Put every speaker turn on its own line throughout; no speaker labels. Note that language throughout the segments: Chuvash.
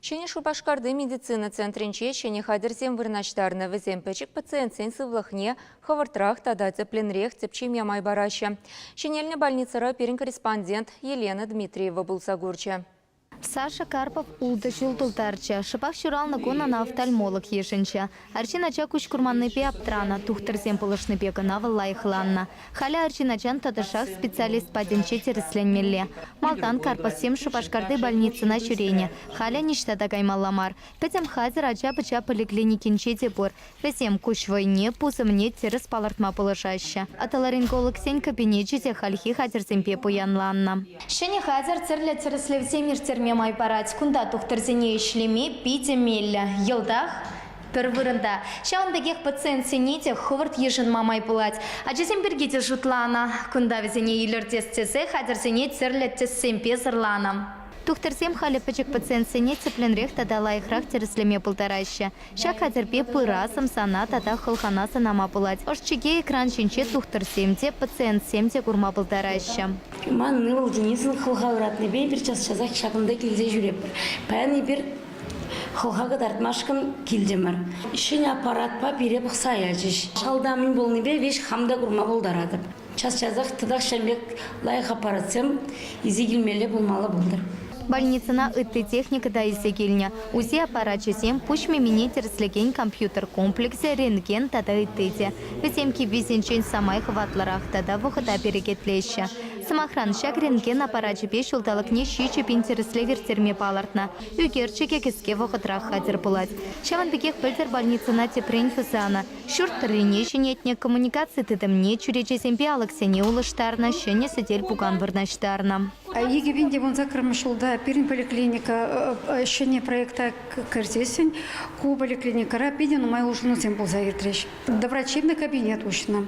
Ҫӗнӗ Шупашкарти медицина центрӗнче ҫӗнӗ хатӗрсем вырнаҫтарнӑ. Вӗсем пӗчӗк пациентсен сывлӑхне хӑвӑртрах тата тӗплӗнрех тӗпчеме май параҫҫӗ. Ҫӗнелнӗ больницӑра пирӗн корреспондент Елена Дмитриева пулса курчӗ.
Саша Карпов ултӑ ҫул тултарчӗ. Шӑпах ҫуралнӑ кун ӑна офтальмолог йышӑнчӗ. Арҫын ача куҫ курманнипе аптранӑ, тухтӑрсем пулӑшнипе кӑна вӑл лайӑхланнӑ. Халӗ арҫын ачан тӑтӑшах специалист патӗнче тӗрӗсленмелле. Малтан Карповсем Шупашкарти больницӑна ҫӳренӗ, халӗ ниҫта та каймалла мар. Пӗтӗм хатӗр ача-пӑча поликлиникинче те пур. Вӗсем куҫ вӑйне, пусӑмне тӗрӗс палӑртма пулӑшаҫҫӗ. Отоларингологсен кабинечӗ те хальхи хатӗрсемпе пуянланнӑ. Ҫӗнӗ хатӗр тӗрлӗ тӗрӗслевсем ирттерме май парать. Кунта тухтӑрсене ӗҫлеме питӗ меллӗ. Йӑлтах пӗр вырӑнта. Ҫавӑн пекех пациентсене те хӑвӑрт йышӑнма май пулать. Ачасем пирки те шутланӑ. Кунта вӗсене илӗртес тесе хатӗрсене тӗрлӗ тӗссемпе сӑрланӑ. Тухтӑрсем халӗ пӗчӗк пациентсене тӗплӗнрех тата лайӑхрах тӗрӗслеме пултараҫҫӗ. Ҫак хатӗрпе пыра, сӑмсана тата хӑлхана сӑнама пулать. Ӑш-чике экран ҫинче тухтӑрсем те, пациентсем те курма пултараҫҫӗ.
Ман ывӑл Денисӑн хӑлха ыратнипе эпир час-часах ҫакӑнта килсе ҫӳретпӗр. Паян эпир хӑлха кӑтартмашкӑн килтӗмӗр. Ҫӗнӗ аппаратпа пире пӑхса ячӗҫ. Шалта мӗн пулнипе веҫ хам та курма пултаратӑп. Час-часах тӑтах ҫавӑн пек лайӑх аппаратсем илсе килмелле пулмалла пултӑр.
Больницӑна ытти техника та илсе килнӗ. УЗИ аппарачӗсем, пуҫ мимине тӗрӗслекен компьютер комплексӗ, рентген тата ытти те. Вӗсем киввисенчен самай хӑватлӑрах тата вӑхӑта перекетлеҫҫӗ. Сӑмахран, ҫак рентген аппарачӗпе ҫулталӑкне 7000 тӗрӗслев ирттерме палӑртнӑ. Ӳкерчӗкӗ кӗске вӑхӑтрах хатӗр пулать. Ҫавӑн пекех пӗлтӗр больницӑна тӗпрен юсанӑ. Ҫурт тӑррине ҫӗнетнӗ, коммуникаци тытӑмне, чӳречесемпе алӑксене улӑштарнӑ, ҫӗнӗ сӗтел-пукан вырнаҫтарнӑ.
2018 ҫулта пирӗн поликлиника ҫӗнӗ проекта кӗрсессӗн ку поликлиникӑра питӗ нумай улшӑнусем пулса иртрӗҫ. Доврачебный кабинет уҫнӑ.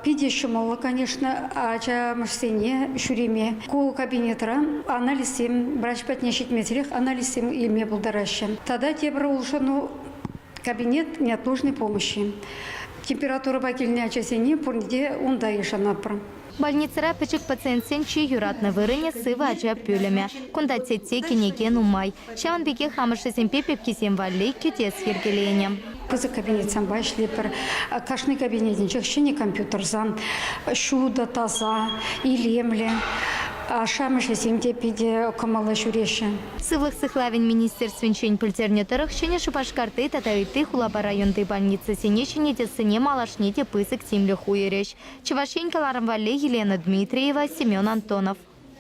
Питӗ ҫӑмӑллӑ, конечно, ачамӑшсене ҫӳреме. Ку кабинетра анализсем, врач патне ҫитмесӗрех анализсем илме пултараҫҫӗ. Тата тепӗр улшӑну кабинет неотложной помощи. Температурӑпа килнӗ ачасене пурне те унта йышӑнатпӑр.
Больницӑра пӗчӗк пациентсен чи юратнӑ вырӑнӗ сывӑ ача пӳлӗмӗ. Кунта тетте, кӗнеке нумай. Ҫавӑн пекех амӑшӗсемпе пепкисем валли кӗтес йӗркеленӗ.
Пысӑк кабинетсемпе ӗҫлетпӗр. Кашни кабинетӗнчех ҫӗнӗ компьютерсем, ҫутӑ, таса, илемлӗ. Ашшӗ-амӑшӗсем те питӗ кӑмӑллӑ ҫӳреҫҫӗ.
Сывлӑх сыхлавӗн министерствинчен пӗлтернӗ тӑрӑх, Ҫӗнӗ Шупашкарти тата ытти хулапа районти больницӑсене ҫӗнетессине малашне те пысӑк тимлӗх уйӑрӗҫ. Чӑваш Ен кӑларӑм валли Елена Дмитриева, Семен Антонов.